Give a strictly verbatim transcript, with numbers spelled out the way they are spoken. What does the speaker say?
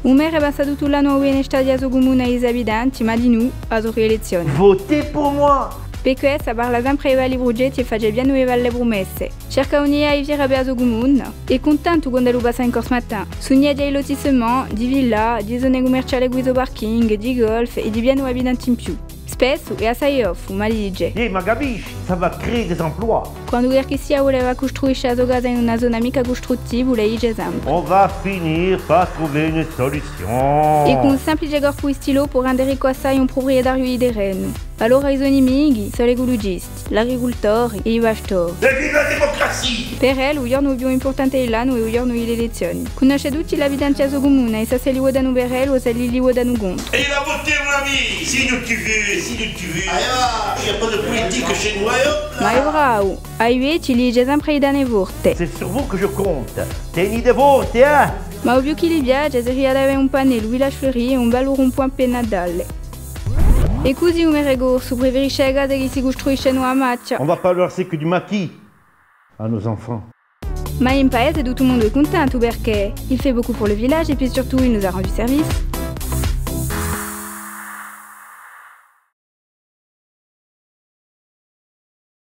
U merre passa tuttu l'annu à u benestà di a so cumuna è di i so abitanti, ma dinù, a so rielezzione. Votez pour moi! Per quessa parla sempre di belli prugetti è face pianu di belle prumesse. Cerca un'idea di fiera per a so cumuna. Hè cuntentu quand'ellu passa in Corse-Matin. Sunnieghja di lotissement, di villa, di zone cummerciale cù i so parking, di golf è di pianu abitanti in più. Spessu hè assai goffu, ma li dice: Iè, ma capisci, ça va créer des emplois. Quandu qualchissia vuleva custruisce a so casa in una zona micca custruttiva, li dice sempre: On va finir par trouver une solution. È cù un simplice colpu di stilò pò rende riccu assai un pruprietariu di terrenu. Allora i so nimichi sò l'eculugisti, l'agricultori è i pastori. Vive la démocratie! Per ellu, u ghjornu u più impurtante di l'annu hè u ghjornu di l'elezzioni. Cunnosce tutti l'abitanti di a so cumuna è sà s'elli votanu per ellu o s'elli li votanu contru. Et il a voté, mon ami! Signe où tu veux, signe où tu veux. Allez, va, il n'y a pas de politique chez nous, allez, hop là. Ma hè bravu, à i vechji li dice sempre di tene forte. C'est sur vous que je compte. Tenite forte, hein! Ma u più chì li piace seria d'avè un pannellu Village Fleuri è un bellu rond-point per Natale. È cusì u merre corsu preferisce e case chì si custruiscenu à machja. On va pas leur laisser que du maquis à nos enfants. Ma in paese tuttu u mondu hè cuntentu perchè il fait beaucoup pour le village et puis surtout il nous a rendu service.